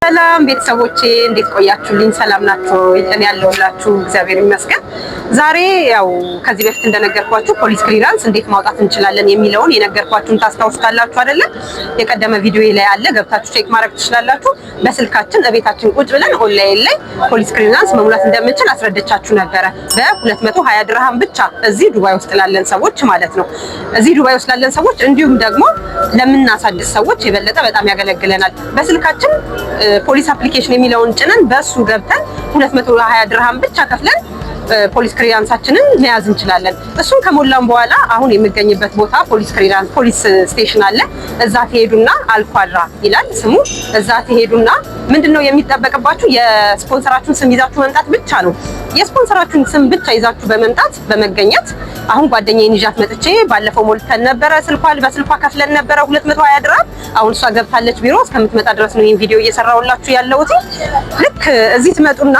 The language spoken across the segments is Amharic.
ሰላም ቤተሰቦቼ፣ እንዴት ቆያችሁልኝ? ሰላም ናችሁ? እኔ ያለሁላችሁ እግዚአብሔር ይመስገን። ዛሬ ያው ከዚህ በፊት እንደነገርኳችሁ police clearance እንዴት ማውጣት እንችላለን የሚለውን የነገርኳችሁን ታስታውሳላችሁ አይደለም? የቀደመ ቪዲዮ ላይ አለ፣ ገብታችሁ check ማድረግ ትችላላችሁ። በስልካችን እቤታችን ቁጭ ብለን ኦንላይን ላይ police clearance መሙላት እንደምንችል አስረድቻችሁ ነበረ። በ220 ድርሃም ብቻ እዚህ ዱባይ ውስጥ ላለን ሰዎች ማለት ነው። እዚህ ዱባይ ውስጥ ላለን ሰዎች እንዲሁም ደግሞ ለምናሳድስ ሰዎች የበለጠ በጣም ያገለግለናል። በስልካችን police application የሚለውን ጭነን በሱ ገብተን 220 ድርሃም ብቻ ከፍለን police clearance ኣችንን መያዝ እንችላለን። እሱን ከሞላን በኋላ አሁን የምገኝበት ቦታ police clearance police station አለ። እዛ ትሄዱና፣ አልኳድራ ይላል ስሙ። እዛ ትሄዱና ምንድነው የሚጠበቅባችሁ? የስፖንሰራችሁን ስም ይዛችሁ መምጣት ብቻ ነው። የስፖንሰራችሁን ስም ብቻ ይዛችሁ በመምጣት በመገኘት፣ አሁን ጓደኛዬን ይዣት መጥቼ ባለፈው ሞልተን ነበረ። በስልኳ ከፍለን ነበረ 220 ድርሃም። አሁን እሷ ገብታለች ቢሮ፣ እስከምትመጣ ድረስ ነው ይሄን ቪዲዮ እየሰራሁላችሁ ያለሁት። ልክ እዚህ ትመጡና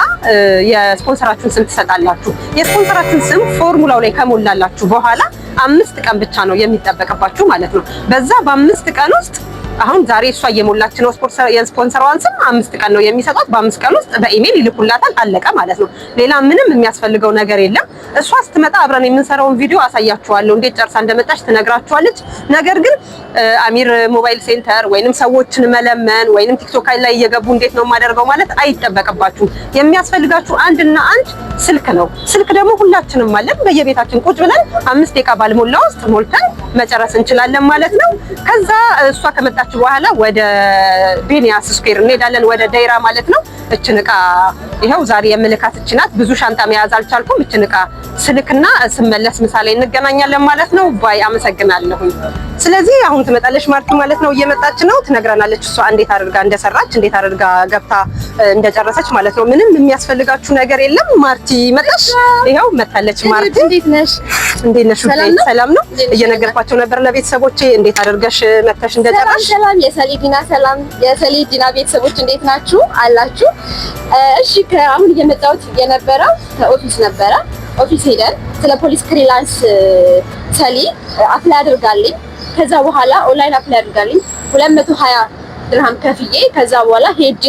የስፖንሰራችሁን ስም ትሰጣላችሁ። የስፖንሰራችሁን ስም ፎርሙላው ላይ ከሞላላችሁ በኋላ 5 ቀን ብቻ ነው የሚጠበቅባችሁ ማለት ነው። በዛ በ5 ቀን ውስጥ፣ አሁን ዛሬ እሷ እየሞላች ነው የስፖንሰሯን ስም፣ 5 ቀን ነው የሚሰጧት። በ5 ቀን ውስጥ በኢሜይል ይልኩላታል። አለቀ ማለት ነው። ሌላ ምንም የሚያስፈልገው ነገር የለም። እሷ ስትመጣ አብረን የምንሰራውን ቪዲዮ አሳያችኋለሁ። እንዴት ጨርሳ እንደመጣች ትነግራችኋለች። ነገር ግን አሚር ሞባይል ሴንተር ወይንም ሰዎችን መለመን ወይንም ቲክቶክ ላይ እየገቡ እንዴት ነው የማደርገው ማለት አይጠበቅባችሁም። የሚያስፈልጋችሁ አንድና አንድ ስልክ ነው። ስልክ ደግሞ ሁላችንም አለን። በየቤታችን ቁጭ ብለን 5 ደቂቃ ባልሞላ ውስጥ ሞልተን መጨረስ እንችላለን ማለት ነው። ከዛ እሷ ከመጣች በኋላ ወደ ቤኒያስ ስኩዌር እንሄዳለን፣ ወደ ደይራ ማለት ነው። እችን እቃ ይኸው ዛሬ የምልካት እች ናት። ብዙ ሻንጣ መያዝ አልቻልኩም። እችን እቃ ስልክና ስመለስ ምሳ ላይ እንገናኛለን ማለት ነው። Bye፣ አመሰግናለሁኝ። ስለዚህ አሁን ትመጣለች ማርቲ ማለት ነው። እየመጣች ነው፣ ትነግረናለች እሷ እንዴት አድርጋ እንደሰራች፣ እንዴት አድርጋ ገብታ እንደጨረሰች ማለት ነው። ምንም የሚያስፈልጋችሁ ነገር የለም። ማርቲ መጣሽ? ይኸው መጣለች ማርቲ። እንዴት ነሽ? እንዴት ነሽ? ሰላም ነው? ሰላም ነው። እየነገርኳቸው ነበር ለቤተሰቦቼ እንዴት አድርገሽ መተሽ ሰላም። እንደጨረሽ። ሰላም የሰሊዲና፣ ሰላም የሰሊዲና ቤተሰቦች፣ እንዴት ናችሁ አላችሁ? እሺ፣ ከአሁን እየመጣሁት የነበረው ከ office ነበረ። Office ሄደን ስለ police clearance ሰሊ apply አድርጋልኝ፣ ከዛ በኋላ online apply አድርጋልኝ 220 ድርሃም ከፍዬ ከዛ በኋላ ሄጄ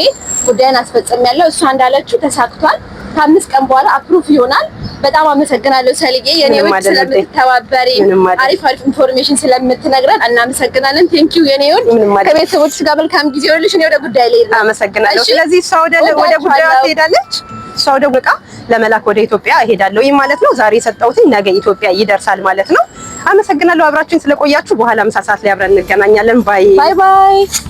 ጉዳይን አስፈጽሜያለሁ። እሷ እንዳለችው ተሳክቷል። ከ5 ቀን በኋላ approve ይሆናል። በጣም አመሰግናለሁ ሰሊዬ፣ የኔ ምንም ውድ፣ አይደለም። ስለምትተባበሪ፣ ምንም አይደለም። አሪፍ አሪፍ information ስለምትነግረን እናመሰግናለን። Thank you የኔ ውድ። ምንም አይደለም። ከቤተሰቦች ጋር መልካም ጊዜ ይሆንልሽ። እኔ ወደ ጉዳይ ልሄድ ነው። አመሰግናለሁ። እሺ። ስለዚህ እሷ ወደ ጉዳዩ እወዳችኋለሁ። ትሄዳለች። እሷ ወደ ዕቃ ለመላክ ወደ ኢትዮጵያ እሄዳለሁ ይህ ማለት ነው። ዛሬ የሰጠሁትኝ ነገ ኢትዮጵያ ይደርሳል ማለት ነው። አመሰግናለሁ አብራችሁን ስለቆያችሁ። በኋላ ምሳ ሰዓት ላይ አብረን እንገናኛለን። Bye። Bye bye።